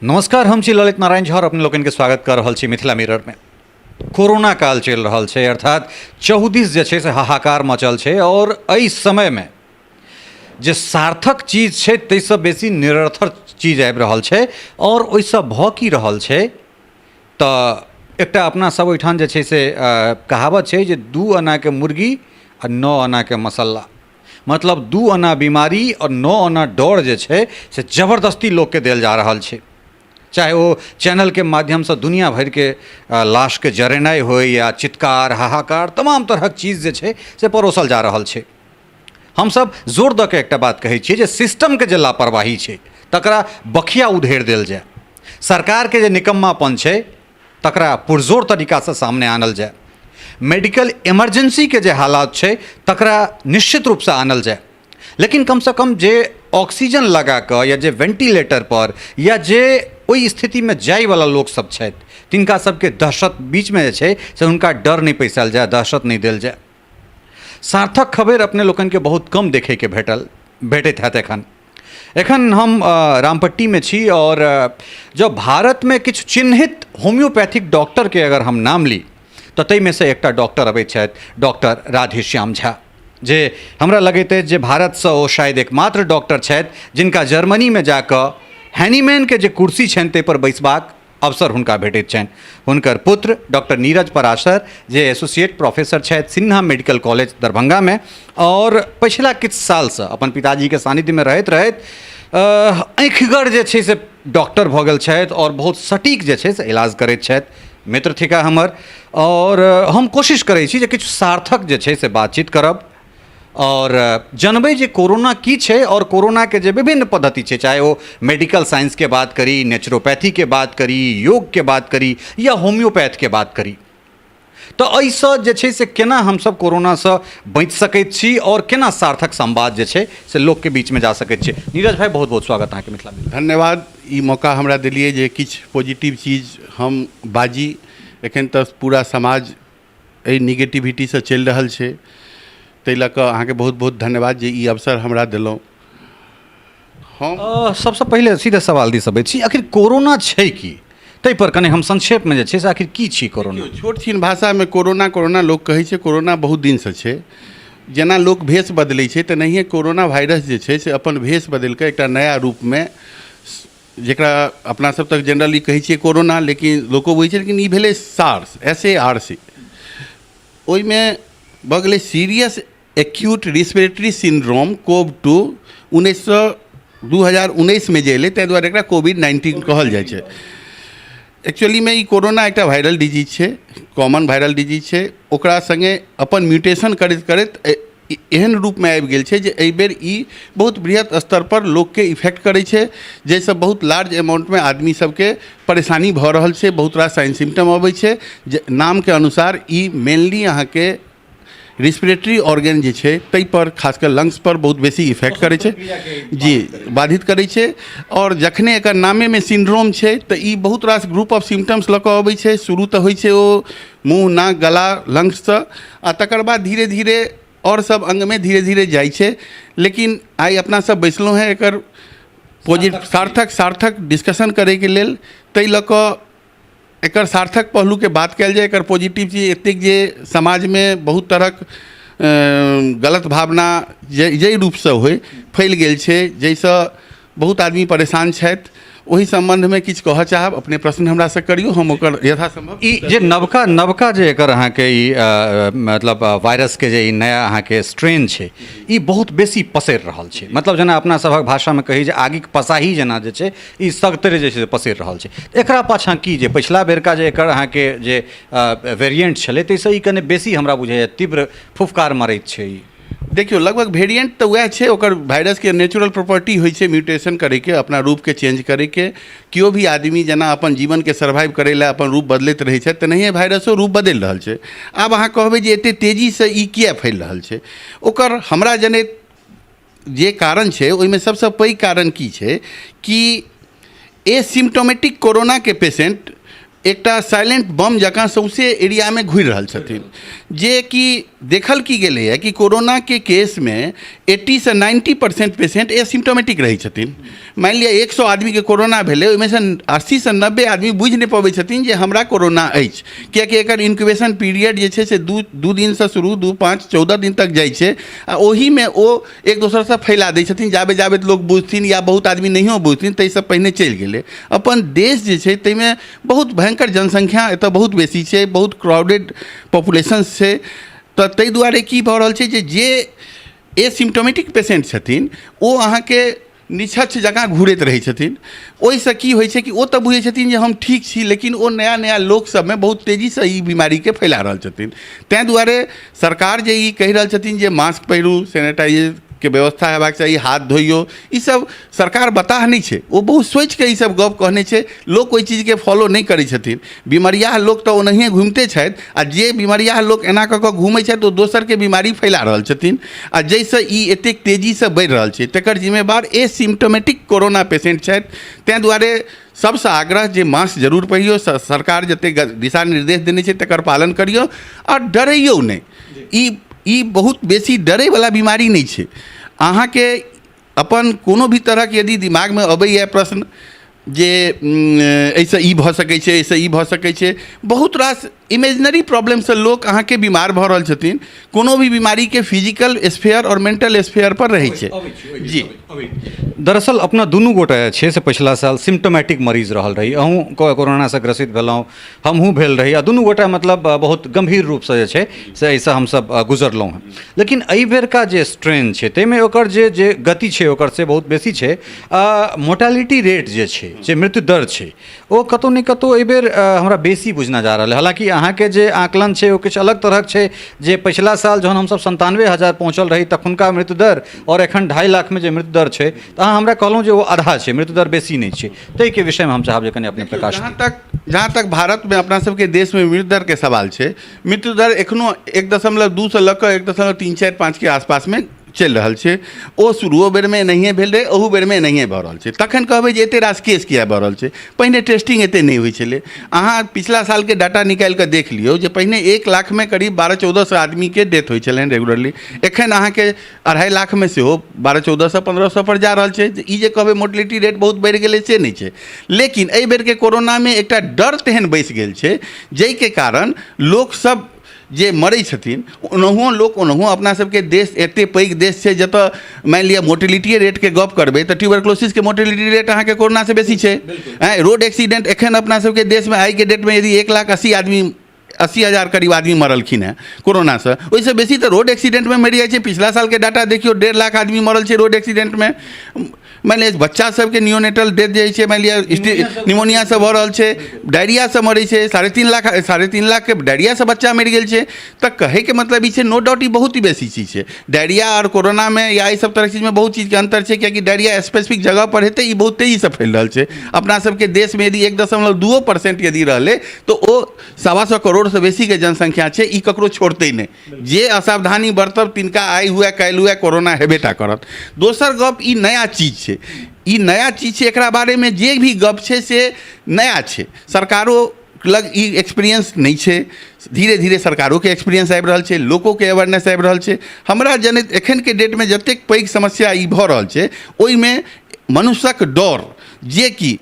नमस्कार, हम छी ललित नारायण झा और अपने लोकनि के स्वागत कर रहल छी मिथिला मिरर में। कोरोना काल चलि रहल छै, अर्थात चौदिस जे छै से हाहाकार मचल छै और एहि समय में जे सार्थक चीज छै ताहिसँ बेसी निरर्थक चीज आबि रहल छै और ओहिसँ भऽ की रहल छै तऽ एकटा अपना सब ओहिठाम जे छै से कहावत छै जे 2 आनाके मुर्गी आ 9 आनाके मसल्ला, मतलब 2 आना बीमारी और 9 आना डर जे छै से जबरदस्ती लोकके देल जा रहल छै। चाहे ओ चैनलके माध्यमसँ दुनिया भरिके लाशके जरेनाइ होइ या चित्कार हाहाकार तमाम तरहक चीज जे छै से परोसल जा रहल छै। हमसब जोर दऽ के एकटा बात कहै छियै जे सिस्टमके जे लापरवाही छै तकरा बखिया उधेड़ देल जाय, सरकारके जे निकम्मापन छै तकरा पुरजोर तरीकासँ सामने आनल जाय, मेडिकल इमरजेंसीके जे हालात छै तकरा निश्चित रूपसँ आनल जाय, लेकिन कमसँ कम जे ऑक्सीजन लगा कऽ या जे वेंटिलेटर पर या जे ओहि स्थितिमे जाइवला लोकसब छथि तिनका सबके दहशत बीचमे जे छै से हुनका डर नहि पैसायल जाय, दहशत नहि देल जाय। सार्थक खबरि अपने लोकनिके बहुत कम देखैके भेटैत हैत। एखन एखन हम रामपट्टीमे छी और जब भारतमे किछु चिन्हित होम्योपैथिक डॉक्टरके अगर हम नाम ली तऽ ताहिमे से एकटा डॉक्टर अबैत छथि, डॉक्टर राधेश्याम झा, जे हमरा लगैत अछि जे भारतसँ ओ शायद एकमात्र डॉक्टर छथि जिनका जर्मनीमे जाकऽ हैनीमैनके जे कुर्सी छनि ताहिपर बैसबाक अवसर हुनका भेटैत छनि। हुनकर पुत्र डॉक्टर नीरज पराशर जे एसोसिएट प्रोफेसर छथि सिन्हा मेडिकल कॉलेज दरभंगामे और पछिला किछु सालसँ अपन पिताजीके सानिध्यमे रहैत रहैत आँखिगर जे छै से डॉक्टर भऽ गेल छथि और बहुत सटीक जे छै से इलाज करैत छथि। मित्र थिका हमर और हम कोशिश करै छी जे किछु सार्थक जे छै से बातचीत करब और जनबै जे कोरोना की छै और कोरोनाके जे विभिन्न पद्धति छै, चाहे ओ मेडिकल साइंसके बात करी, नेचुरोपैथीके बात करी, योगके बात करी या होम्योपैथके बात करी, तऽ एहिसँ जे छै से केना हमसब कोरोनासँ बचि सकैत छी और केना सार्थक संवाद जे छै से लोकके बीचमे जा सकैत छै। नीरज भाई, बहुत बहुत स्वागत अहाँके मिथिला में। धन्यवाद, ई मौका हमरा देलियै जे किछु पॉजिटिव चीज हम बाजी। एखन तऽ पूरा समाज एहि निगेटिविटीसँ चलि रहल छै, ताहि लऽ कऽ अहाँके बहुत बहुत धन्यवाद जे ई अवसर हमरा देलहुँ। हम सबसँ पहिले सीधे सवाल दिस अबै छी, आखिर कोरोना छै की, ताहिपर कनि हम संक्षेपमे जे छै से आखिर की छी कोरोना? छोट छिन भाषामे कोरोना कोरोना लोक कहै छै, कोरोना बहुत दिनसँ छै। जेना लोक भेष बदलै छै तेनाहिए कोरोना वायरस जे छै से अपन भेष बदलि कऽ एकटा नया रूपमे, जकरा अपना सब तक जनरली कहै छियै कोरोना, लेकिन लोको बुझै छै, लेकिन ई भेलै सार्स, SARS। ओहिमे भऽ गेलै serious acute respiratory syndrome CoV 2 2019मे जे एलै, ताहि दुआरे एकरा कोविड-19 कहल जाइ छै। एक्चुअलीमे ई कोरोना एकटा वायरल डिजीज छै, कॉमन वायरल डिजीज छै। ओकरा सङ्गे अपन म्यूटेशन करैत करैत एहन रूपमे आबि गेल छै जे एहिबेर ई बहुत बृहत स्तरपर लोकके इफेक्ट करै छै, जाहिसँ बहुत लार्ज अमाउंटमे आदमी सबके परेशानी भऽ रहल छै। बहुत रास साइन सिम्टम अबै छै। जे नामके अनुसार ई मेनली अहाँके रिस्पिरेटरी ऑर्गन जे छै ताहिपर, खास कऽ लंग्सपर बहुत बेसी इफेक्ट करै छै जी, बाधित करै छै। आओर जखने एकर नामेमे सिंड्रोम छै तऽ ई बहुत रास ग्रुप ऑफ सिम्टम्स लऽ कऽ अबै छै। शुरू तऽ होइ छै ओ मुँह, नाक, गला, लंग्ससँ, आ तकर बाद धीरे धीरे आओर सब अङ्गमे धीरे धीरे जाइ छै। लेकिन आइ अपना सब बैसलहुँ हेँ एकर सार्थक सार्थक डिस्कशन करैके लेल, ताहि लऽ कऽ एकर सार्थक पहलूके बात कयल जाय। एकर पॉजिटिव चीज एतेक जे समाजमे बहुत तरहक गलत भावना जाहि रूपसँ होइ फैल गेल छै, जाहिसँ बहुत आदमी परेशान छथि, ओहि सम्बन्धमे किछु कहऽ चाहब। अपने प्रश्न हमरासँ करियौ, हम ओकर यथासम्भव। ई जे नवका नवका जे एकर अहाँके ई मतलब वायरसके जे ई नया अहाँके स्ट्रेन छै, ई बहुत बेसी पसरि रहल छै। मतलब जेना अपना सभक भाषामे कही जे आगिक पसाही जेना जे छै ई सगतरे जे छै से पसरि रहल छै। एकरा पाछाँ की जे पछिला बेरका जे एकर अहाँके जे वेरिएंट छलै ताहिसँ ई कने बेसी हमरा बुझाइए तीव्र फुफकार मारैत छै ई। देखियौ, लगभग वेरिएंट तऽ वएह छै। ओकर वायरसके नेचुरल प्रॉपर्टी होइ छै म्यूटेशन करैके, अपना रूपके चेंज करैके। केओ भी आदमी जेना अपन जीवनके सर्वाइव करै लए अपन रूप बदलैत रहै छै, तेनाहिए वायरसो रूप बदलि रहल छै। आब अहाँ कहबै जे एतेक तेजीसँ ई किए फैल रहल छै? ओकर हमरा जनैत जे कारण छै ओहिमे सबसँ पैघ कारण की छै कि एसिम्टोमेटिक कोरोनाके पेशेंट एकटा साइलेंट बम जकाँ सौँसे एरियामे घुरि रहल छथिन। जे कि देखल की गेलैए कि कोरोनाके केसमे 80 से 90% पेशेंट एसिम्टोमेटिक रहै छथिन। मानि लिअ 100 आदमीके कोरोना भेलै, ओहिमे सँ 80 से 90 आदमी बुझि नहि पबै छथिन जे हमरा कोरोना अछि, कियाकि एकर इन्क्यूबेशन पीरियड जे छै से 2 दिनसँ शुरू 2, 5, 14 दिन तक जाइ छै आ ओहिमे ओ एक दोसरसँ फैला दै छथिन। जाबे जाबे लोक बुझथिन या बहुत आदमी नहियो बुझथिन, ताहिसँ पहिने चलि गेलै। अपन देश जे छै ताहिमे बहुत भयङ्कर जनसंख्या एतऽ बहुत बेसी छै, बहुत क्राउडेड पॉपुलेशन छै। तऽ ताहि दुआरे की भऽ रहल छै जे जे एसिम्टोमेटिक पेशेंट छथिन, ओ अहाँके निछच्छ जकाँ घुरैत रहै छथिन। ओहिसँ की होइ छै कि ओ तऽ बुझै छथिन जे हम ठीक छी, लेकिन ओ नया नया लोक सबमे बहुत तेजीसँ ई बीमारीके फैला रहल छथिन। ताहि दुआरे सरकार जे ई कहि रहल छथिन जे मास्क पहिरू, सैनिटाइजरके व्यवस्था हेबाक चाही, हाथ धोइयौ, ई सब सरकार बताह नहि छै। ओ बहुत सोचिके ई सब गप कहने छै। लोक ओहि चीजके फॉलो नहि करै छथिन। बीमरियाह लोक तऽ ओनाहिए घुमिते छथि आ जे बीमरियाह लोक एना कऽ कऽ घुमै छथि, ओ दोसरके बीमारी फैला रहल छथिन आ जाहिसँ ई एतेक तेजीसँ बढ़ि रहल छै, तकर जिम्मेवार एसिम्टोमेटिक कोरोना पेशेंट छथि। ताहि दुआरे सबसँ आग्रह जे मास्क जरूर पहिरियौ, सरकार जतेक दिशा निर्देश देने छै तकर पालन करियौ आ डरैयौ नहि। ई ई बहुत बेसी डरैवला बीमारी नहि छै। अहाँके अपन कोनो भी तरहक यदि दिमागमे अबैए प्रश्न जे एहिसँ ई भऽ सकै छै, एहिसँ ई भऽ सकै छै, बहुत रास इमेजिनरी प्रॉब्लमसँ लोक अहाँके बीमार भऽ रहल छथिन। कोनो भी बीमारीके फिजिकल स्फेयर आओर मेंटल स्फेयर पर रहै छै जी। दरअसल अपना दुनू गोटे छै से पछिला साल सिम्टोमेटिक मरीज रहल रही। अहूँ कोरोनासँ ग्रसित भेलहुँ, हमहूँ भेल रही आ दुनू गोटा मतलब बहुत गम्भीर रूपसँ जे छै से एहिसँ हमसभ गुजरलहुँ हेँ। लेकिन एहि बेरका जे स्ट्रेन छै, ताहिमे ओकर जे जे गति छै ओकर, से बहुत बेसी छै आ मोर्टेलिटी रेट जे छै, जे मृत्यु दर छै, ओ कतहु ने कतहु एहिबेर हमरा बेसी बुझना जा रहल है। हालाँकि अहाँके जे आकलन छै ओ किछु अलग तरहक छै, जे पछिला साल जहन हमसभ 97,000 पहुँचल रही तखुनका मृत्यु दर आओर एखन 2.5 लाखमे जे मृत्यु दर छै, तऽ अहाँ हमरा कहलहुँ जे ओ आधा छै, मृत्यु दर बेसी नहि छै। ताहिके विषयमे हम चाहब जे कनि अपने प्रकाश जहाँ तक भारतमे, अपना सबके देशमे मृत्यु दरके सवाल छै, मृत्यु दर एखनो 1.2सँ लऽ कऽ 1.3, 4, 5के आसपासमे चलि रहल छै। ओ शुरुओ बेरमे एनाहिए भेल रहै, ओहू बेरमे एनाहिए भऽ रहल छै। तखन कहबै जे एते रास केस किया भऽ रहल छै? पहिने टेस्टिंग एते नहि होइ छलै। अहाँ पिछला सालके डाटा निकालि कऽ देख लियौ जे पहिने 1 लाखमे करीब 1200-1400 आदमीके डेथ होइ छलनि रेगुलरली। एखन अहाँके 2.5 लाखमे सेहो 1200-1400, 1500 पर जा रहल छै। ई जे कहबै मोर्टलिटी रेट बहुत बढ़ि गेलै, से नहि छै। लेकिन एहि बेरके कोरोनामे एकटा डर तेहन बैसि गेल छै जाहिके कारण लोकसब जे मरै छथिन, ओनाहुओ लोक, ओनाहुओ अपना सबके देश एते पैघ देश छै जतऽ मानि लिअ मोर्टेलिटीए रेटके गप करबै तऽ ट्यूबरक्लोसिसके मोर्टेलिटी रेट अहाँके कोरोनासँ बेसी छै। आँय, रोड एक्सीडेंट एखन अपना सबके देशमे आइके डेटमे यदि 1 लाख 80 आदमी, 80,000 करीब आदमी मरलखिन हेँ कोरोनासँ, ओहिसँ बेसी तऽ रोड एक्सीडेंटमे मरि जाइ छै। पिछला सालके डाटा देखियौ, 1.5 लाख आदमी मरल छै रोड एक्सीडेंटमे। मानि लिअ बच्चा सबके नियोनेटल डेथ जे छै, मानि लिअ निमोनियासँ भऽ रहल छै, डायरियासँ मरै छै, 3.5 लाख, 3.5 लाखके डायरियासँ बच्चा मरि गेल छै। तऽ कहैके मतलब ई छै, नो डाउट ई बहुत ही बेसी चीज छै। डायरिया आओर कोरोनामे या एहि सब तरहक चीजमे बहुत चीजके अन्तर छै, कियाकि डायरिया स्पेसिफिक जगह पर हेतै, ई बहुत तेजीसँ फैल रहल छै। अपना सबके देशमे यदि 1.2% यदि रहलै तऽ ओ 125 करोड़सँ बेसीके जनसंख्या छै। ई ककरो छोड़तै नहि। जे असावधानी बरतब तिनका आइ हुए, काल्हि हुए, कोरोना हेबे टा करत। दोसर गप, ई नया चीज छै, ई नया चीज छै। एकरा बारेमे जे भी गप छै से नया छै। सरकारो लग ई एक्सपीरियंस नहि छै। धीरे धीरे सरकारोके एक्सपीरियंस आबि रहल छै, लोकोके अवेयरनेस आबि रहल छै। हमरा जनैत एखनके डेटमे जतेक पैघ समस्या ई भऽ रहल छै, ओहिमे मनुष्यक डर, जेकि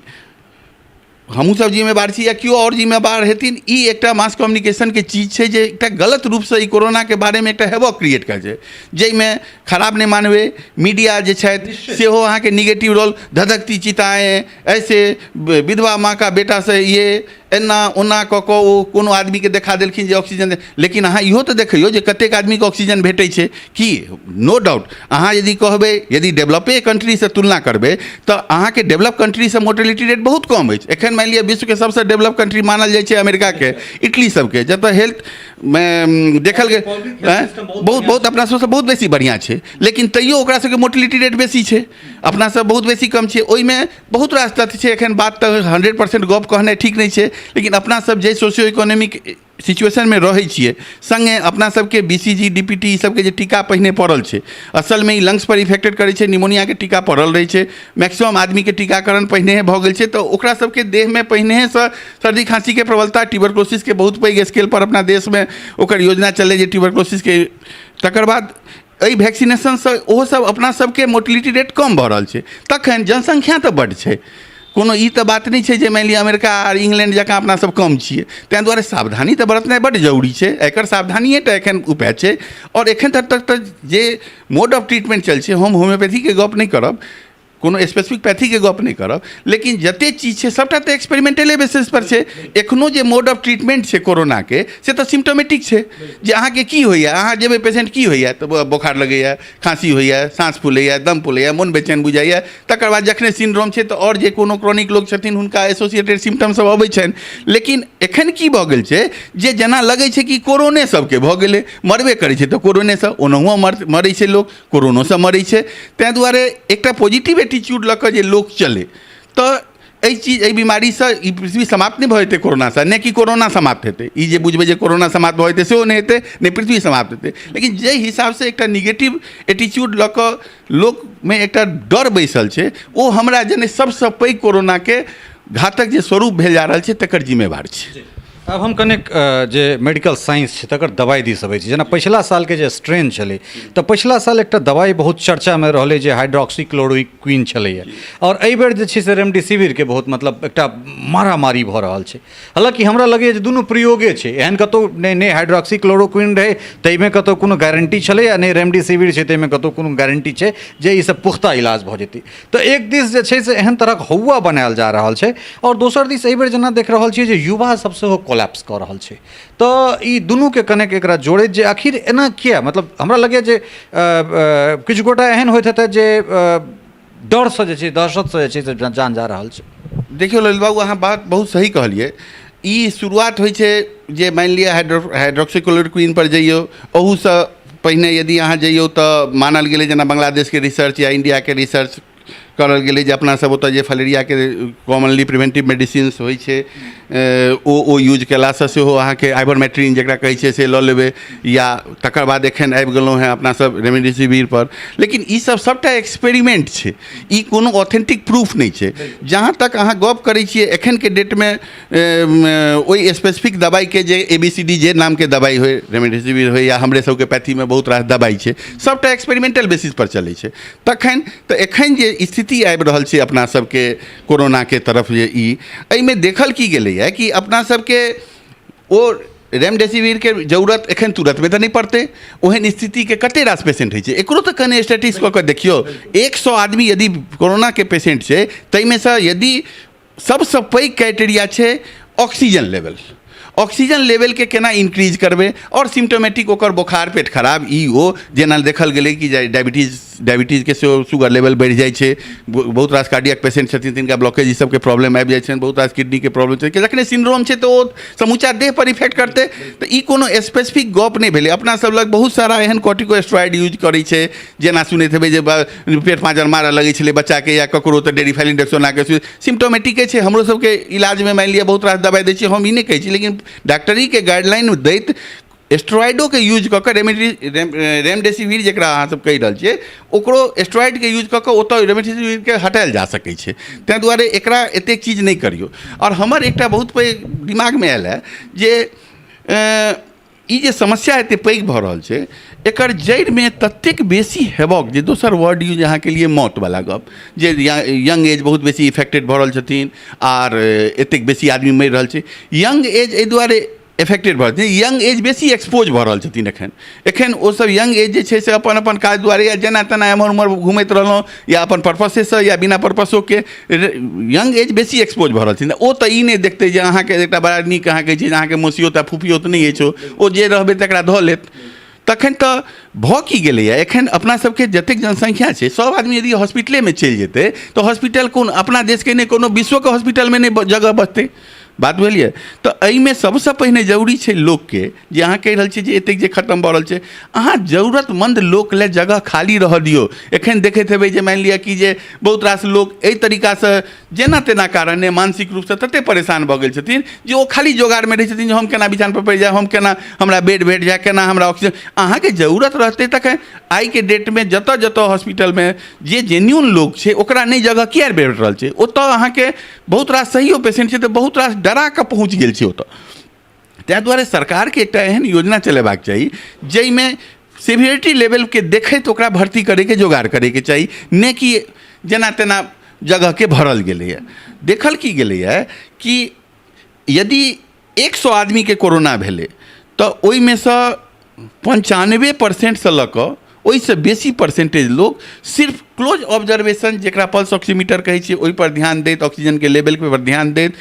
हमहूँसभ जिम्मेवार छी या केओ आओर जिम्मेवार हेथिन, ई एकटा मास कम्युनिकेशनके चीज छै जे एकटा गलत रूपसँ ई कोरोनाके बारेमे एकटा हेवक क्रिएट करै छै, जाहिमे खराब नहि मानबै, मीडिया जे छथि सेहो अहाँके निगेटिव रोल, धधकती चिताएँ, ऐसे विधवा माँ का बेटा से ये एना ओना कऽ कऽ ओ कोनो आदमीके देखा देलखिन जे ऑक्सीजन। लेकिन अहाँ इहो तऽ देखियौ जे कतेक आदमीके ऑक्सीजन भेटै छै कि। नो डाउट, अहाँ यदि कहबै, यदि डेवलपे कंट्रीसँ तुलना करबै तऽ अहाँके डेवलप कंट्रीसँ मोर्टेलिटी रेट बहुत कम अछि। एखन मानि लिअ विश्वके सबसँ डेवलप कंट्री मानल जाइ छै अमेरिकाके, इटली सबके, जतऽ हेल्थ देखल गेल बहुत बहुत अपना सबसँ बहुत बेसी बढ़िआँ छै, लेकिन तैयो ओकरा सबके मोर्टेलिटी रेट बेसी छै, अपना सब बहुत बेसी कम छै। ओहिमे बहुत रास तथ्य छै। एखन बात तऽ 100% गप कहनाइ ठीक नहि छै, लेकिन अपना सब जे सोशियो इकोनॉमिक सिचुएशनमे रहै छियै, सङ्गे अपना सबके BCG, DPT ई सबके जे टीका पहिने पड़ल छै, असलमे ई लंग्सपर इफेक्टेड करै छै। निमोनियाके टीका पड़ल रहै छै, मैक्सिमम आदमीके टीकाकरण पहिनेहे भऽ गेल छै, तऽ ओकरा सबके देहमे पहिनेहेसँ सर्दी खाँसीके प्रबलता, ट्यूबरक्लोसिसके बहुत पैघ स्केलपर अपना देशमे ओकर योजना चललै जे ट्यूबरक्लोसिसके, तकर बाद एहि वैक्सीनेशनसँ ओहो सब अपना सबके मोर्टिलिटी रेट कम भऽ रहल छै। तखन जनसंख्या तऽ बड्ड छै, कोनो ई तऽ बात नहि छै जे मानि लिअ अमेरिका आर इंग्लैंड जकाँ अपना सब कम छियै। ताहि दुआरे सावधानी तऽ बरतनाइ बड्ड जरूरी छै, एकर सावधानिए टा एखन उपाय छै। आओर एखन तक तऽ जे मोड ऑफ ट्रीटमेंट चलै छै, हम होम्योपैथीके गप नहि करब, कोनो स्पेसिफिक पैथीके गप नहि करब, लेकिन जतेक चीज छै सभटा तऽ एक्सपेरिमेंटले बेसिस पर छै। एखनो जे मोड ऑफ ट्रीटमेंट छै कोरोनाके से तऽ सिम्टोमेटिक छै, जे अहाँके की होइए, अहाँ जेबै पेशेंट की होइए, तऽ बोखार लगैए, खाँसी होइए, साँस फूलैए, दम फूलैए, मोन बेचैन बुझाइए। तकर बाद जखने सिंड्रोम छै तऽ आओर जे कोनो क्रॉनिक लोक छथिन हुनका एसोसिएटेड सिम्टम सब अबै छनि। लेकिन एखन की भऽ गेल छै जे जेना लगै छै कि कोरोने सबके भऽ गेलै, मरबे करै छै तऽ कोरोनेसँ, ओनाहुओ मरै छै लोक, कोरोनोसँ मरै छै। ताहि दुआरे एकटा पॉजिटिव एटीट्यूड लऽ कऽ जे लोक चलै तऽ एहि चीज एहि बीमारीसँ ई पृथ्वी समाप्त नहि भऽ जेतै कोरोनासँ, नहि कि कोरोना समाप्त हेतै। ई जे बुझबै जे कोरोना समाप्त भऽ जेतै सेहो नहि हेतै, नहि पृथ्वी समाप्त हेतै। लेकिन जाहि हिसाबसँ एकटा निगेटिव एटीट्यूड लऽ कऽ लोकमे एकटा डर बैसल छै, ओ हमरा जने सबसँ पैघ कोरोनाके घातक जे स्वरूप भेल जा रहल छै तकर जिम्मेवार छै। आब हम कनेक जे मेडिकल साइंस छै तकर दवाइ दिस अबै छी। जेना पछिला सालके जे स्ट्रेन छलै तऽ पछिला साल एकटा दवाइ बहुत चर्चामे रहलै जे हाइड्रोक्सी क्लोरोक्विन छलैए, आओर एहिबेर जे छै से रेमडेसिविरके बहुत मतलब एकटा मारामारी भऽ रहल छै। हालाँकि हमरा लगैए जे दुनू प्रयोगे छै, एहन कतहु नहि नहि हाइड्रोक्सी क्लोरोक्विन रहै ताहिमे कतहु कोनो गारंटी छलै, आ नहि रेमडेसिविर छै ताहिमे कतहु कोनो गारंटी छै जे ईसब पुख्ता इलाज भऽ जेतै। तऽ एक दिस जे छै से एहन तरहक हौआ बनायल जा रहल छै, आओर दोसर दिस एहिबेर जेना देख रहल छियै जे युवा सब सेहो कोलैप्स कऽ रहल छै। तऽ ई दुनूके कनेक एकरा जोड़ैत जे आखिर एना किया, मतलब हमरा लगैए जे किछु गोटा एहन होइत हेतै जे डरसँ जे छै दहशतसँ जे छै से जान जा रहल छै। देखियौ ललित बाबू, अहाँ बात बहुत सही कहलियै। ई शुरुआत होइ छै जे मानि लिअ हाइड्रोक्सीक्लोरोक्विन पर जइयौ, ओहूसँ पहिने यदि अहाँ जइयौ तऽ मानल गेलै जेना बांग्लादेशके रिसर्च या इण्डियाके रिसर्च करल गेलै जे अपना सब ओतऽ जे फलेरियाके कॉमनली प्रिवेन्टिव मेडिसिन्स होइ छै ओ ओ यूज कयलासँ सेहो अहाँके आइवरमेट्रिन जकरा कहै छै से लऽ लेबै, या तकर बाद एखन आबि गेलहुँ हेँ अपना सब रेमडेसिविरपर। लेकिन ई सब सबटा एक्सपेरिमेन्ट छै, ई कोनो ऑथेन्टिक प्रूफ नहि छै। जहाँ तक अहाँ गप करै छियै एखनके डेटमे ओहि स्पेसिफिक दवाइके जे A B C D J नामके दवाइ होइ, रेमडेसिविर होइ या हमरे सबके पैथीमे बहुत रास दवाइ छै, सबटा एक्सपेरिमेंटल बेसिस पर चलै छै। तखन तऽ एखन जे स्थिति आबि रहल छै अपना सबके कोरोनाके तरफ, जे ई एहिमे देखल की गेलैए कि अपना सबके ओ रेमडेसिविरके जरूरत एखन तुरन्तमे तऽ नहि पड़तै, ओहन स्थितिके कते रास पेशेंट होइ छै, एकरो तऽ कनि स्टेटिक्स कऽ कऽ देखियौ। 100 आदमी यदि कोरोनाके पेशेंट छै ताहिमेसँ यदि सबसँ पैघ क्राइटेरिया छै ऑक्सीजन लेवल, ऑक्सीजन लेवलके केना इन्क्रीज करबै, आओर सिम्टोमेटिक ओकर बोखार, पेट खराब, ई ओ जेना देखल गेलै कि डायबिटीजके सेहो शुगर लेवल बढ़ि जाइ छै, बहुत रास कार्डियक पेशेंट छथिन तिनका ब्लॉकेज ई सबके प्रॉब्लम आबि जाइ छनि, बहुत रास किडनीके प्रॉब्लम छै, जखने सिंड्रोम छै तऽ ओ समूचा देह पर इफेक्ट करतै। तऽ ई कोनो स्पेसिफिक गप नहि भेलै। अपना सब लग बहुत सारा एहन कॉर्टिकोस्टेरॉइड यूज करै छै, जेना सुनैत हेबै जे पेट पाँजर मारऽ लगै छलै बच्चाके या ककरो, तऽ डेरीफाइलिन डेक्सोनाके सिम्टोमेटिके छै। हमरो सबके इलाजमे मानि लिअ बहुत रास दबाइ दै छियै, हम ई नहि कहै छी, लेकिन डॉक्टरीके गाइडलाइन दैत स्टेरॉइडोके यूज कऽ कऽ रेमडेसिविर जकरा अहाँ सब कहि रहल छियै, ओकरो स्टेरॉइडके यूज कऽ कऽ ओतऽ रेमडेसिविरके हटायल जा सकै छै। ताहि दुआरे एकरा एतेक चीज नहि करियौ। आओर हमर एकटा बहुत पैघ दिमागमे आयल हँ जे ई जे समस्या एते पैघ भऽ रहल छै एकर जड़िमे ततेक बेसी हेबक जे दोसर वर्ड यूज अहाँके लिए मौतवला गप, जे यंग एज बहुत बेसी इफेक्टेड भऽ रहल छथिन आर एतेक बेसी आदमी मरि रहल छै। यंग एज एहि दुआरे इफेक्टेड भऽ रहल छै, यंग एज बेसी एक्सपोज भऽ रहल छथिन एखन। एखन ओसभ यंग एज जे छै से अपन अपन काज दुआरे या जेना तेना एम्हर ओम्हर घुमैत रहलहुँ या अपन पर्पसेसँ या बिना पर्पसोके यंग एज बेसी एक्सपोज भऽ रहल छै। ओ तऽ ई नहि देखतै जे अहाँके एकटा बड़ा नीक अहाँके छै जे अहाँके मसियोत आ फुफियोत नहि अछि, ओ जे रहबै तकरा धऽ लेत। तखन तऽ भऽ की गेलैए एखन अपना सबके जतेक जनसंख्या छै सब आदमी यदि हॉस्पिटलेमे चलि जेतै तऽ हॉस्पिटल कोन अपना देशके नहि कोनो विश्वके हॉस्पिटलमे नहि जगह बचतै। बात बुझलियै? तऽ एहिमे सबसँ पहिने जरूरी छै लोकके जे अहाँ कहि रहल छियै जे एतेक जे खतम भऽ रहल छै, अहाँ जरूरतमन्द लोक लए जगह खाली रहऽ दियौ। एखन देखैत हेबै जे मानि लिअ कि जे बहुत रास लोक एहि तरीकासँ जेना तेना कारणे मानसिक रूपसँ ततेक परेशान भऽ गेल छथिन जे ओ खाली जोगाड़मे रहै छथिन जे हम केना बिछानपर पड़ि जायब, हम केना हमरा बेड भेट जाय, केना हमरा ऑक्सीजन। अहाँके जरूरत रहतै तखन। आइके डेटमे जतऽ जतऽ हॉस्पिटलमे जे जेन्यून लोक छै ओकरा नहि जगह किया भेट रहल छै, ओतऽ अहाँके बहुत रास सहियो पेशेंट छै तऽ बहुत रास डरा कऽ पहुँच गेल छै ओतऽ। ताहि दुआरे सरकारके एकटा एहन योजना चलेबाक चाही जाहिमे सिवियरिटी लेवलके देखैत ओकरा भर्ती करैके जोगाड़ करैके चाही, नहि कि जेना तेना जगहके भरल गेलैए। देखल की गेलैए कि यदि 100 आदमीके कोरोना भेलै तऽ ओहिमेसँ 95%सँ लऽ कऽ ओहिसँ बेसी परसेंटेज लोक सिर्फ क्लोज ऑब्जर्वेशन, जकरा पल्स ऑक्सीमीटर कहै छियै, ओहिपर ध्यान दैत, ऑक्सीजनके लेवलके पर ध्यान दैत,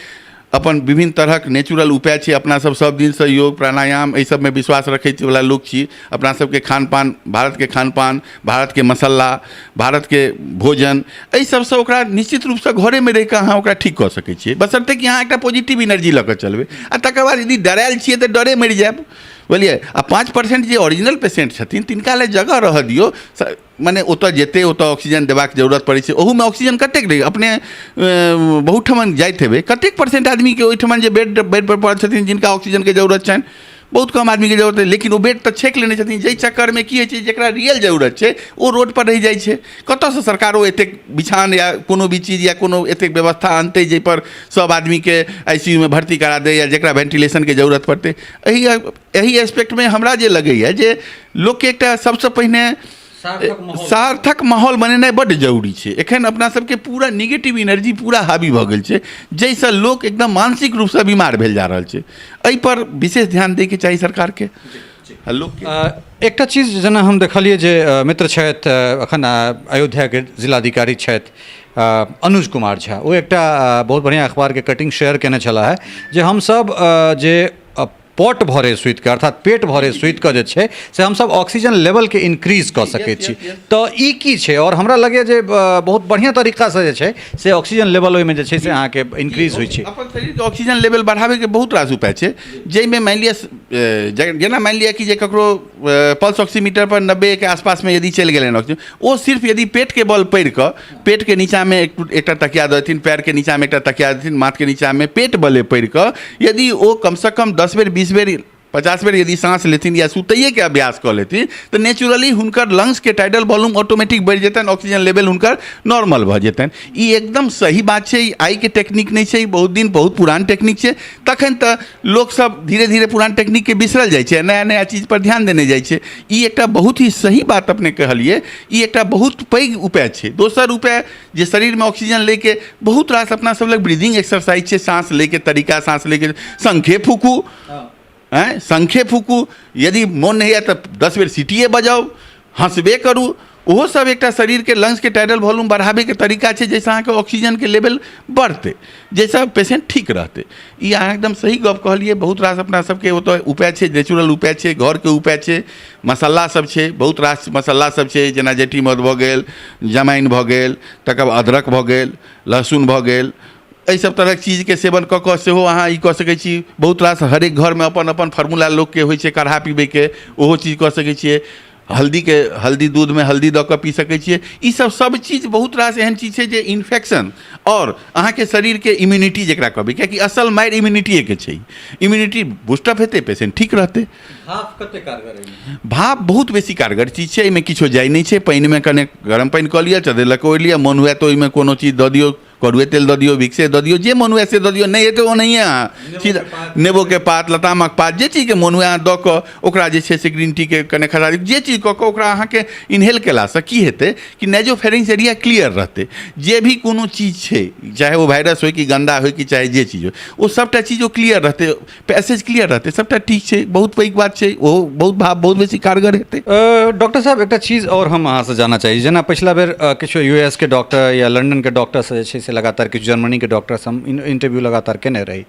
अपन विभिन्न तरहक नेचुरल उपाय छै। अपना सब सब दिनसँ योग प्राणायाम एहि सबमे विश्वास रखै वला लोक छी। अपना सबके खान पान, भारतके खान पान, भारतके मसल्ला, भारतके भोजन, एहि सबसँ ओकरा निश्चित रूपसँ घरेमे रहिकऽ अहाँ ओकरा ठीक कऽ सकै छियै, बशर्ते कि अहाँ एकटा पॉजिटिव एनर्जी लऽ कऽ चलबै। आ तकर बाद यदि डरायल छियै तऽ डरे मरि जायब, बुझलियै। आ 5% जे ओरिजिनल पेशेंट छथिन तिनका लए जगह रहऽ दियौ, मने ओतऽ जेतै ओतऽ ऑक्सीजन देबाक जरूरत पड़ै छै। ओहूमे ऑक्सीजन कतेक रहै, अपने बहुत ठमन जाइत हेबै, कतेक परसेंट आदमीके ओहिठमन जे बेड पर पड़ल छथिन जिनका ऑक्सीजनके जरूरत छनि, बहुत कम आदमीके जरूरत है, लेकिन ओ बेड तऽ छेक लेने छथिन। जाहि चक्करमे की होइ छै, जकरा रियल जरूरत छै ओ रोड पर रहि जाइ छै। कतऽसँ सरकारो एतेक बिछान या कोनो भी चीज या कोनो एतेक व्यवस्था अनतै जाहिपर सब आदमीके आई सी you मे भर्ती करा दै या जकरा वेंटिलेशनके जरूरत पड़तै। एहि एहि एस्पेक्टमे हमरा जे लगैए जे लोकके एकटा सबसँ पहिने सार्थक माहौल बनेनाइ बड्ड जरूरी छै। एखन अपना सबके पूरा निगेटिव एनर्जी पूरा हावी भऽ गेल छै, जाहिसँ लोक एकदम मानसिक रूपसँ बीमार भेल जा रहल छै। एहिपर विशेष ध्यान दैके चाही सरकारके आ लोकके। एकटा चीज जेना हम देखलियै जे मित्र छथि, एखन अयोध्याके जिलाधिकारी छथि अनुज कुमार झा, ओ एकटा बहुत बढ़िआँ अखबारके कटिंग शेयर केने छलाह हे जे हमसब जे पॉट भरे सुतिके, अर्थात पेट भरे सुतिके जे छै से हमसब ऑक्सीजन लेवलके इन्क्रीज कऽ सकै छी। तऽ ई की छै? आओर हमरा लगैए जे बहुत बढ़िआँ तरीकासँ जे छै से ऑक्सीजन लेवल ओहिमे जे छै से अहाँके इन्क्रीज होइ छै। अपन शरीरके ऑक्सीजन लेवल बढ़ाबैके बहुत रास उपाय छै, जाहिमे मानि लिअ जेना मानि लिअ कि जे ककरो पल्स ऑक्सीमीटर पर 90के आसपासमे यदि चलि गेलनि ऑक्सीजन, ओ सिर्फ यदि पेटके बल पड़ि कऽ पेटके नीचाँमे एकटा तकिया दऽ देथिन, पएरके नीचाँमे एकटा तकिया देथिन, माथके नीचाँमे पेट बले पड़ि कऽ यदि ओ कमसँ कम 10 बेर 20 बेर 50 बेर यदि साँस लेथिन या सुतैएके अभ्यास कऽ लेथिन तऽ नेचुरली हुनकर लंग्सके टाइडल वॉल्यूम ऑटोमेटिक बढ़ि जेतनि, ऑक्सीजन लेवल हुनकर नॉर्मल भऽ जेतनि। ई एकदम सही बात छै, ई आइके टेक्निक नहि छै, ई बहुत दिन बहुत पुरान टेक्निक छै। तखन तऽ लोकसब धीरे धीरे पुरान टेक्निकके बिसरल जाइ छै, नया नया चीजपर ध्यान देने जाइ छै। ई एकटा बहुत ही सही बात अपने कहलियै, ई एकटा बहुत पैघ उपाय छै। दोसर उपाय जे शरीरमे ऑक्सीजन लैके बहुत रास अपना सब लग ब्रीदिंग एक्सरसाइज छै, साँस लैके तरीका, साँस लैके शंखे फूकू, आँय शंखे फूकू, यदि मोन नहि होइए तऽ 10 बेर सीटिए बजाउ, हँसबे करू, ओहो सब एकटा शरीरके लंग्सके टाइडल वॉल्यूम बढ़ाबैके तरीका छै, जाहिसँ अहाँके ऑक्सीजनके लेवल बढ़तै, जाहिसँ पेशेंट ठीक रहतै। ई अहाँ एकदम सही गप कहलियै। बहुत रास अपना सबके ओतऽ उपाय छै, नेचुरल उपाय छै, घरके उपाय छै, मसाला सब छै, बहुत रास मसाला सब छै, जेना जेठी मध भऽ गेल, जमाइन भऽ गेल, तकर बाद अदरक भऽ गेल, लहसुन भऽ गेल, एहि सब तरहक चीजके सेवन कऽ कऽ सेहो अहाँ ई कऽ सकै छी। बहुत रास हरेक घरमे अपन अपन फार्मूला लोकके होइ छै काढ़ा पीबैके, ओहो चीज कऽ सकै छियै। हल्दीके हल्दी दूधमे हल्दी दऽ कऽ पी सकै छियै। ई सब सब चीज बहुत रास एहन चीज छै जे इन्फेक्शन आओर अहाँके शरीरके इम्यूनिटी जकरा कहबै, कियाकि असल मारि इम्यूनिटीएके छै, इम्यूनिटी बूस्टअप हेतै पेशेंट ठीक रहतै। भाप कते कारगर है? भाप बहुत बेसी कारगर चीज छै, एहिमे किछो जाइ नहि छै। पानिमे कने गरम पानि कऽ लिअ, चद्दर लऽ कऽ ओढ़ि लिअ, मोन हुए तऽ ओहिमे कोनो चीज दऽ दियौ, कड़ुए तेल दऽ दियौ, विक्से दऽ दियौ, जे मोन हुए से दऽ दियौ, नहि हेतै ओनाहिए अहाँ सीधा नेबोके पात, लतामक पात, जे चीजके मोन हुए अहाँ दऽ कऽ ओकरा जे छै से ग्रीन टीके कने खसा दियौ, जे चीज कऽ कऽ ओकरा अहाँके इनहेल केलासँ की हेतै कि नेजोफेरिंग्स एरिया क्लियर रहतै। जे भी कोनो चीज छै, चाहे ओ वायरस होइ कि गन्दा होइ कि चाहे जे चीज होइ, ओ सभटा चीज ओ क्लियर रहतै, पैसेज क्लियर रहतै, सभटा ठीक छै। बहुत पैघ बात छै, ओहो बहुत भाव बहुत बेसी कारगर हेतै। डॉक्टर साहब, एकटा चीज आओर हम अहाँसँ जानऽ चाही, जेना पछिला बेर किछु यू एस के डॉक्टर या लंडनके डॉक्टरसँ जे छै से लगातार किछु जर्मनीके डॉक्टरसँ हम इंटरव्यू लगातार केने रही।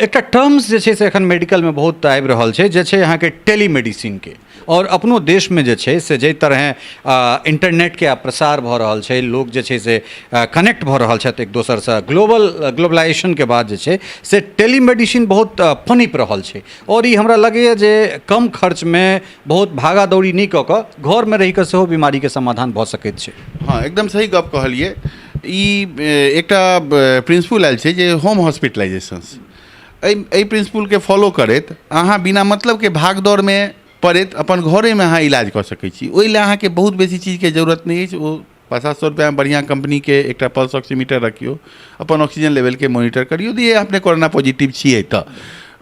एकटा टर्म्स जे छै से एखन मेडिकलमे बहुत आबि रहल छै, जे छै अहाँके टेलीमेडिसिनके, आओर अपनो देशमे जे छै से जाहि तरहेँ इन्टरनेटके आब प्रसार भऽ रहल छै, लोक जे छै से कनेक्ट भऽ रहल छथि एक दोसरसँ, ग्लोबलाइजेशनके बाद जे छै से टेलीमेडिसिन बहुत पनपि रहल छै। आओर ई हमरा लगैए जे कम खर्चमे बहुत भागा दौड़ी नहि कऽ कऽ घरमे रहि कऽ सेहो बीमारीके समाधान भऽ सकैत छै। हँ, एकदम सही गप कहलियै। ई एकटा प्रिंसिपल आयल छै जे होम हॉस्पिटलाइजेशंस, एहि प्रिंसिपलके फॉलो करैत अहाँ बिना मतलबके भागदौड़मे पड़ैत अपन घरेमे अहाँ इलाज कऽ सकै छी। ओहि लए अहाँके बहुत बेसी चीजके जरूरत नहि अछि। ओ 500-700 रुपैआमे बढ़िआँ कम्पनीके एकटा पल्स ऑक्सीमीटर रखियौ, अपन ऑक्सीजन लेवलके मोनिटर करियौ, यदि अपने कोरोना पॉजिटिव छियै तऽ।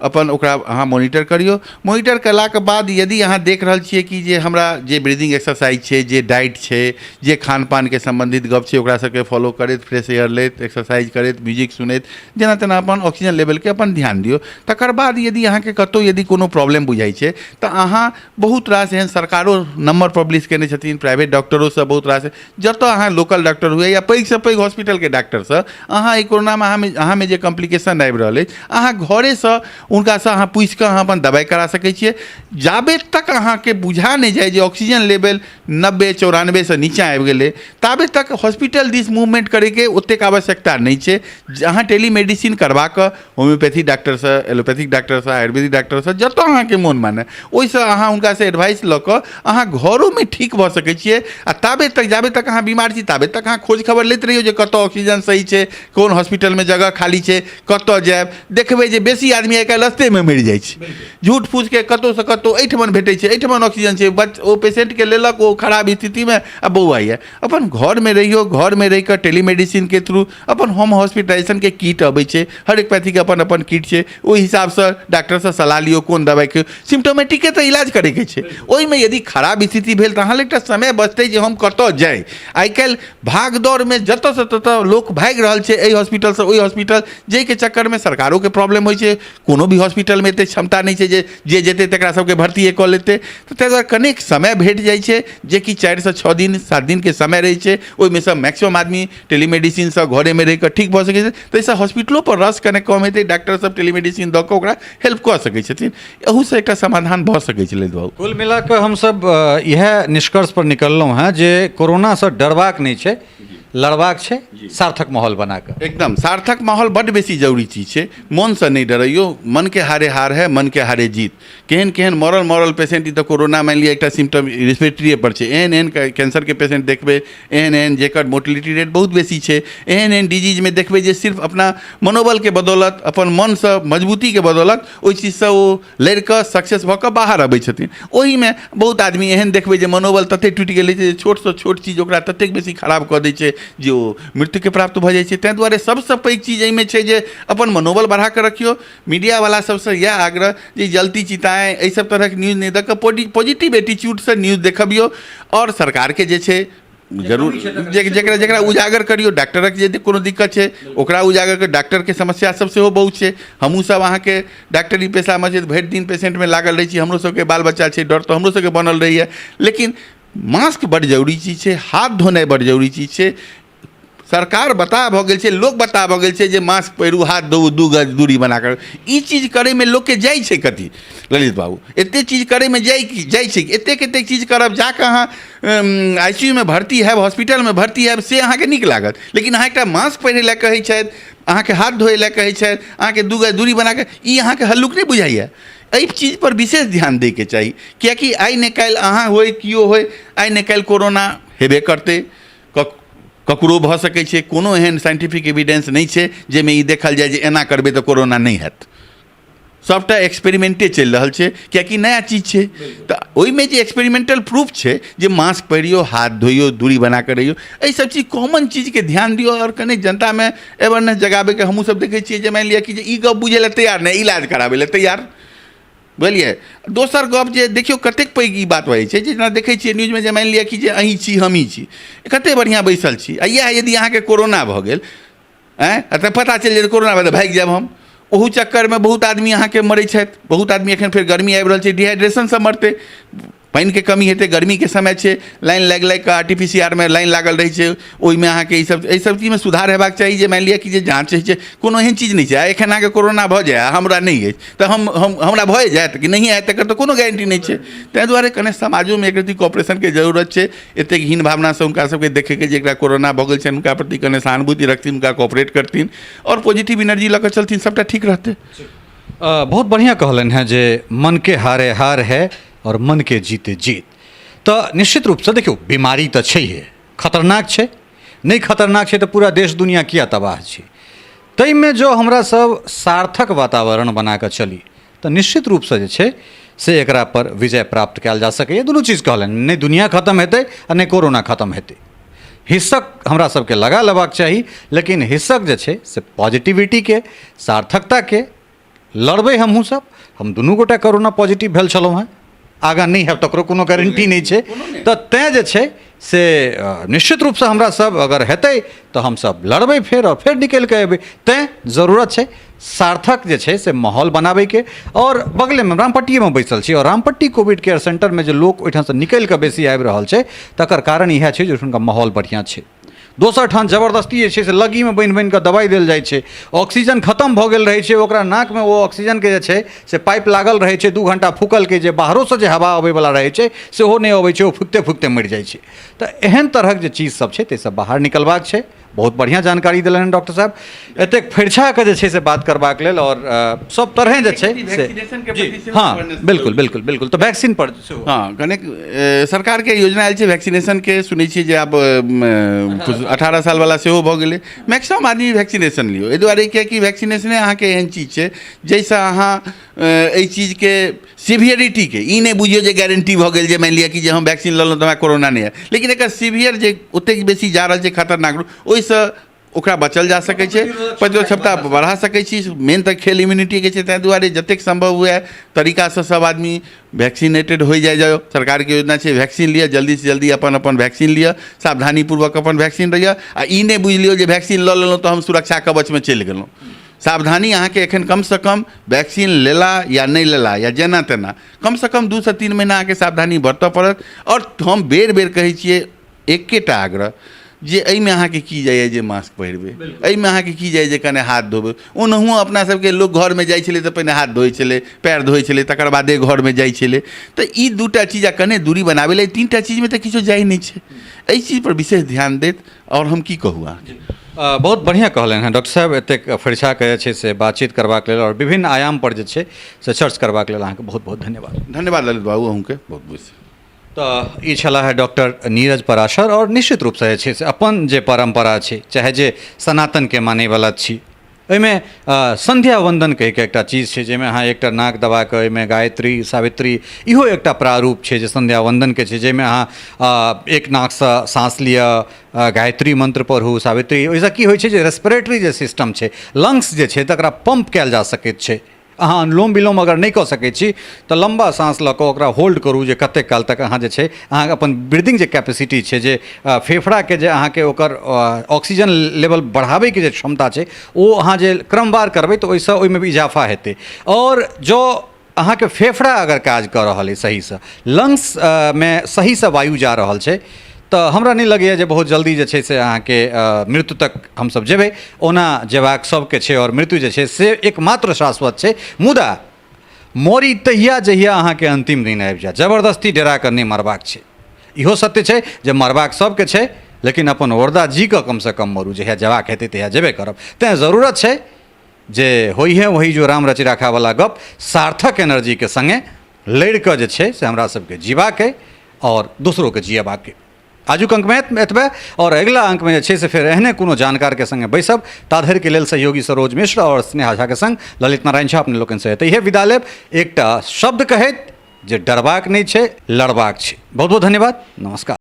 अपन ओकरा अहाँ मोनिटर करियौ। मोनिटर कयलाके बाद यदि अहाँ देख रहल छियै कि जे हमरा जे ब्रीदिंग एक्सरसाइज छै, जे डाइट छै, जे खान पानके सम्बन्धित गप छै, ओकरा सबके फॉलो करैत, फ्रेश एयर लैत, एक्सरसाइज करैत, म्यूजिक सुनैत, जेना तेना अपन ऑक्सीजन लेवलके अपन ध्यान दियौ। तकर बाद यदि अहाँके कतहु यदि कोनो प्रॉब्लम बुझाइ छै तऽ अहाँ बहुत रास एहन सरकारो नम्बर पब्लिश कयने छथिन, प्राइवेट डॉक्टरो सब बहुत रास, जतऽ अहाँ लोकल डॉक्टर हुए या पैघसँ पैघ हॉस्पिटलके डॉक्टरसँ अहाँ एहि कोरोनामे अहाँमे जे कॉम्प्लिकेशन आबि रहल अछि, अहाँ घरेसँ हुनकासँ अहाँ पूछिकऽ अहाँ अपन दबाइ करा सकै छियै। जाबे तक अहाँके बुझा नहि जाय जे ऑक्सीजन लेवल 90 94सँ नीचाँ आबि गेलै, ताबे तक हॉस्पिटल दिस मूवमेंट करैके ओतेक आवश्यकता नहि छै। अहाँ टेलीमेडिसिन करबा कऽ होम्योपैथी डॉक्टरसँ, एलोपैथिक डॉक्टरसँ, आयुर्वेदिक डॉक्टरसँ, जतऽ अहाँके मोन माने ओहिसँ अहाँ हुनकासँ एडवाइस लऽ कऽ अहाँ घरोमे ठीक भऽ सकै छियै। आ ताबे तक जाबे तक अहाँ बीमार छी ताबे तक अहाँ खोज खबर लैत रहियौ जे कतऽ ऑक्सीजन सही छै, कोन हॉस्पिटलमे जगह खाली छै, कतऽ जायब। देखबै जे बेसी आदमी आइ काल्हि रस्तेमे मरि जाइ छै, झूठ फूसके कतहुसँ कतहु एहिठमन भेटै छै, एहिठमन ऑक्सीजन छै, बच ओ पेशेंटके लेलक ओ खराब स्थितिमे आ बौआइए। अपन घरमे रहियौ, घरमे रहि कऽ टेलीमेडिसिनके थ्रू अपन होम हॉस्पिटलाइजेशनके किट अबै छै, हरेक पैथीके अपन अपन किट छै, ओहि हिसाबसँ डॉक्टरसँ सलाह लियौ कोन दबाइ खियौ। सिम्टोमेटिकके तऽ इलाज करैके छै, ओहिमे यदि खराब स्थिति भेल तऽ अहाँ लग एकटा समय बचतै जे हम कतऽ जाइ। आइ काल्हि भाग दौड़मे जतऽसँ ततऽ लोक भागि रहल छै, एहि हॉस्पिटलसँ ओहि हॉस्पिटल, जाहिके चक्करमे सरकारोके प्रॉब्लम होइ छै। कोनो भी हॉस्पिटलमे एतेक क्षमता नहि छै जे जे जेतै तकरा सबके भर्तिए कऽ लेतै। तऽ ताहि दुआरे कनेक समय भेट जाइ छै, जेकि 4सँ 6 दिन 7 दिनके समय रहै छै, ओहिमे सँ मैक्सिमम आदमी टेलीमेडिसिनसँ घरेमे रहि कऽ ठीक भऽ सकै छै। ताहिसँ हॉस्पिटलोपर रश कने कम हेतै, डॉक्टर सब टेलीमेडिसिन दऽ कऽ ओकरा हेल्प कऽ सकै छथिन, एहूसँ एकटा समाधान भऽ सकै छलै बाबू। कुल मिला कऽ हमसब इएह निष्कर्ष पर निकललहुँ हेँ जे कोरोनासँ डरबाक नहि छै, लड़बाक छै सार्थक माहौल बना कऽ। एकदम सार्थक माहौल बड्ड बेसी जरूरी चीज छै। मोनसँ नहि डरैयौ, मनके हारे हार है, मनके हारे जीत। केहन केहन मरल मरल पेशेंट, ई तऽ कोरोना मानि लिअ एकटा सिम्टम रेस्पिरेटरीए पर छै, एहन एहन कैंसरके पेशेंट देखबै, एहन एहन जेकर मोर्टिलिटी रेट बहुत बेसी छै, एहन एहन डिजीजमे देखबै जे सिर्फ अपना मनोबलके बदौलत, अपन मनसँ मजबूतीके बदौलत ओहि चीजसँ ओ लड़ि कऽ सक्सेस भऽ कऽ बाहर अबै छथिन। ओहिमे बहुत आदमी एहन देखबै जे मनोबल ततेक टूटि गेलै जे छोटसँ छोट चीज ओकरा ततेक बेसी खराब कऽ दै छै जे ओ मृत्युके प्राप्त भऽ जाइ छै। ताहि दुआरे सबसँ पैघ चीज एहिमे छै जे अपन मनोबल बढ़ा कऽ रखियौ। मीडियावला सबसँ इएह आग्रह जे जलती चिताएँ एहि सब तरहक न्यूज नहि दऽ कऽ पॉजिटिव एटीट्यूडसँ न्यूज देखबियौ। आओर सरकारके जे छै जरूर जकरा जकरा उजागर करियौ, डॉक्टरक जे कोनो दिक्कत छै ओकरा उजागर करियौ। डॉक्टरके समस्या सब सेहो बहुत छै। हमहूँ सब अहाँके डॉक्टरी पेशामे छी, भरि दिन पेशेंटमे लागल रहै छी, हमरो सबके बाल बच्चा छै, डर तऽ हमरो सबके बनल रहैए। लेकिन मास्क बड्ड जरूरी चीज छै, हाथ धोनाइ बड्ड जरूरी चीज छै। सरकार बताह भऽ गेल छै, लोक बताह भऽ गेल छै जे मास्क पहिरू, हाथ धोउ, 2 गज दूरी बना कऽ। ई चीज करैमे लोकके जाइ छै कथी ललित बाबू? एतेक चीज करैमे जाइ छै, एतेक एतेक चीज करब जाकऽ अहाँ आई सी यू मे भर्ती हैब, हॉस्पिटलमे भर्ती हैब, से अहाँके नीक लागत। लेकिन अहाँ एकटा मास्क पहिरै लए कहै छथि, अहाँके हाथ धोए लए कहै छथि, अहाँके 2 गज दूरी बना कऽ, ई अहाँके हल्लुक नहि बुझाइए। एहि चीजपर विशेष ध्यान दैके चाही, किएकि आइ ने काल्हि अहाँ होइ केओ होइ, आइ ने काल्हि कोरोना हेबे करतै, ककरो भऽ सकै छै। कोनो एहन साइंटिफिक एविडेंस नहि छै जाहिमे ई देखल जाय जे एना करबै तऽ कोरोना नहि हैत। सभटा एक्सपेरिमेंटे चलि रहल छै, किएकि नया चीज छै। तऽ ओहिमे जे एक्सपेरिमेंटल प्रूफ छै जे मास्क पहिरियौ, हाथ धोइयौ, दूरी बना कऽ रहियौ, एहि सब चीज कॉमन चीजके ध्यान दियौ। आओर कनि जनतामे अवेयरनेस जगाबैके हमहूँ सब देखै छियै जे मानि लिअ कि जे ई गप बुझै लए तैयार नहि, इलाज कराबै लए तैयार, बुझलियै। दोसर गप जे देखियौ कतेक पैघ ई बात भऽ जाइ छै, जेना देखै छियै न्यूजमे जे मानि लिअ कि जे अहीं छी हमहीं छी, कतेक बढ़िआँ बैसल छी, आ इएह यदि अहाँके कोरोना भऽ गेल आँय तऽ पता चलि जेतै कोरोना भऽ भागि जायब हम, ओहू चक्करमे बहुत आदमी अहाँके मरै छथि। बहुत आदमी एखन फेर गर्मी आबि रहल छै, डिहाइड्रेशनसँ मरतै, पानिके कमी हेतै, गर्मीके समय छै, लाइन लागि लागि कऽ R T P C R मे लाइन लागल रहै छै, ओहिमे अहाँके ईसब एहिसब चीजमे सुधार हेबाक चाही। जे मानि लिअ कि जे जाँच होइ छै कोनो एहन चीज नहि छै। आ एखन अहाँके कोरोना भऽ जाय आ हमरा नहि अछि तऽ हम हमरा भए जायत कि नहिए हैत, तकर तऽ कोनो गारंटी नहि छै। ताहि दुआरे कने समाजोमे एक रत्ती कॉपरेशनके जरूरत छै। एतेक हीन भावनासँ हुनका सबके देखैके जे एकरा कोरोना भऽ गेल छनि, हुनका प्रति कने सहानुभूति रखथिन, हुनका कॉपरेट करथिन आओर पॉजिटिव एनर्जी लऽ कऽ चलथिन, सबटा ठीक रहतै। बहुत बढ़िआँ कहलनि हेँ जे मन के हारे हार है और मन के जीते जीत। तऽ निश्चित रूपसँ देखियौ बीमारी तऽ छैहे, खतरनाक छै, नहि खतरनाक छै तऽ पूरा देश दुनिया किया तबाह छै। ताहिमे जँ हमरा सब सार्थक वातावरण बना कऽ चली तऽ निश्चित रूपसँ जे छै से एकरा पर विजय प्राप्त कयल जा सकैए। दुनू चीज कहलनि, नहि दुनिया खतम हेतै आ नहि कोरोना खतम हेतै। हिस्सक हमरा सबके लगा लेबाक चाही, लेकिन हिस्सक जे छै से पॉजिटिविटीके, सार्थकताके लड़बै हमहूँसभ। हम दुनू गोटा कोरोना पॉजिटिव भेल छलहुँ हेँ, आगाँ नहि हैब तकरो कोनो गारंटी नहि छै। तऽ तैँ जे छै से निश्चित रूपसँ हमरा सब अगर हेतै तऽ हमसभ लड़बै फेर आओर फेर निकलि कऽ एबै। तैँ जरूरत छै सार्थक जे छै से माहौल बनाबैके। आओर बगलेमे रामपट्टिएमे बैसल छी, आओर रामपट्टी कोविड केयर सेंटरमे जे लोक ओहिठामसँ निकलि कऽ बेसी आबि रहल छै तकर कारण इएह छै जे ओहिठुनका माहौल बढ़िआँ छै। दोसर ठाम जबरदस्ती जे छै से लग्गीमे बान्हि बान्हि कऽ दबाइ देल जाइ छै, ऑक्सीजन खतम भऽ गेल रहै छै, ओकरा नाकमे ओ ऑक्सीजनके जे छै से पाइप लागल रहै छै, 2 घण्टा फूकलकै जे बाहरोसँ जे हवा अबैवला रहै छै सेहो नहि अबै छै, ओ फुकिते फुकिते मरि जाइ छै। तऽ एहन तरहक जे चीज सब छै ताहिसँ बाहर निकलबाक छै। बहुत बढ़िआँ जानकारी देलनि डॉक्टर साहब एतेक फरिछा कऽ जे छै से बात करबाक लेल, आओर सब तरहे जे छै से हँ बिल्कुल बिल्कुल बिल्कुल। तऽ वैक्सीन पर सेहो हँ कनेक सरकारके योजना आयल छै वैक्सीनेशनके, सुनै छियै जे आब 18 सालवला सेहो भऽ गेलै। मैक्सिमम आदमी वैक्सीनेशन लियौ, एहि दुआरे किएकि वैक्सीनेशने अहाँके एहन चीज छै जाहिसँ अहाँ एहि चीजके सीवियरिटीके ई नहि बुझियौ जे गारंटी भऽ गेल जे मानि लिअ कि जे हम वैक्सीन लेलहुँ तऽ हमरा कोरोना नहि हैत, लेकिन एकर सीवियर जे ओतेक बेसी जा रहल छै खतरनाक रूप, ओहिसँ ओकरा बचल जा सकै छै, प्रतिरोध क्षमता बढ़ा सकै छी। मेन तऽ खेल इम्यूनिटीके छै, ताहि दुआरे जतेक सम्भव हुए तरीकासँ सब आदमी वैक्सीनेटेड होइ जाइ जाउ। सरकारके योजना छै वैक्सीन लिअ, जल्दीसँ जल्दी अपन अपन वैक्सीन लिअ, सावधानीपूर्वक अपन वैक्सीन लिअ, आ ई नहि बुझि लियौ जे वैक्सीन लऽ लेलहुँ तऽ हम सुरक्षा कवचमे चलि गेलहुँ। सावधानी अहाँके एखन कमसँ कम वैक्सीन लेला या नहि लेला या जेना तेना कमसँ कम 2 से 3 महीना अहाँके सावधानी बरतऽ पड़त। आओर हम बेर बेर कहै छियै एकेटा आग्रह जे एहिमे अहाँके की जाइए जे मास्क पहिरबै, एहिमे अहाँके की जाइए जे कने हाथ धोबै। ओनाहुओ अपना सबके लोक घरमे जाइ छलै तऽ पहिने हाथ धोइ छलै, पएर धोइ छलै, तकर बादे घरमे जाइ छलै। तऽ ई 2टा चीज आ कने दूरी बनाबै लए, 3टा चीजमे तऽ किछो जाइ नहि छै। एहि चीजपर विशेष ध्यान दैत आओर हम की कहू अहाँके। बहुत बढ़िआँ कहलनि हेँ डॉक्टर साहब, एतेक फरिछा कऽ जे छै से बातचीत करबाक लेल आओर विभिन्न आयामपर जे छै से चर्च करबाक लेल अहाँके बहुत बहुत धन्यवाद। धन्यवाद ललित बाबू, अहूँके बहुत बहुत। तऽ ई छलाह है डॉक्टर नीरज पराशर। आओर निश्चित रूपसँ जे छै से अपन जे परम्परा छै, चाहे जे सनातनके मानैवला छी, ओहिमे सन्ध्या वन्दन कहिके एकटा चीज छै जाहिमे अहाँ एकटा नाक दबा कऽ ओहिमे गायत्री सावित्री, इहो एकटा प्रारूप छै जे सन्ध्या वन्दनके छै, जाहिमे अहाँ एक नाकसँ साँस लिअ, गायत्री मन्त्र पढ़ू, सावित्री। ओहिसँ की होइ छै जे रेस्पिरेटरी जे सिस्टम छै, लंग्स जे छै तकरा पम्प कयल जा सकैत छै। अहाँ अनुलोम विलोम अगर नहि कऽ सकै छी तऽ लम्बा साँस लऽ कऽ ओकरा होल्ड करू जे कतेक काल तक अहाँ जे छै अहाँके अपन ब्रीदिंग जे कैपेसिटी छै, जे फेफड़ाके जे अहाँके ओकर ऑक्सीजन लेवल बढ़ाबैके जे क्षमता छै, ओ अहाँ जे क्रमवार करबै तऽ ओहिसँ ओहिमे भी इजाफा हेतै। आओर जँ अहाँके फेफड़ा अगर काज कऽ रहल अइ सहीसँ, लंग्स मे सहीसँ वायु जा रहल छै, तऽ हमरा नहि लगैए जे बहुत जल्दी जे छै से अहाँके मृत्यु तक हमसभ जेबै। ओना जेबाक सभके छै आओर मृत्यु जे छै से एकमात्र शाश्वत छै, मुदा मरी तहिया जहिया अहाँके अन्तिम दिन आबि जायत। जबरदस्ती डेरा कऽ नहि मरबाक छै। इहो सत्य छै जे मरबाक सभके छै, लेकिन अपन औरदा जी कऽ कमसँ कम मरू, जहिया जेबाक हेतै तहिया जेबे करब। तैँ जरूरत छै जे होइ है वही जो राम रचि राखावला गप, सार्थक एनर्जीके सङ्गे लड़ि कऽ जे छै से हमरा सबके जीबाक अइ आओर दोसरोके जियेबाक अइ। आजुक अङ्कमे एतबे, आओर अगिला अङ्कमे जे छै से फेर एहने कोनो जानकारके सङ्गे बैसब। ताधरिके लेल सहयोगी सरोज मिश्र आओर स्नेहा झाके सङ्ग ललित नारायण झा अपने लोकनिसँ एतहिए विदा लेब, एकटा शब्द कहैत जे डरबाक नहि छै, लड़बाक छै। बहुत बहुत धन्यवाद, नमस्कार।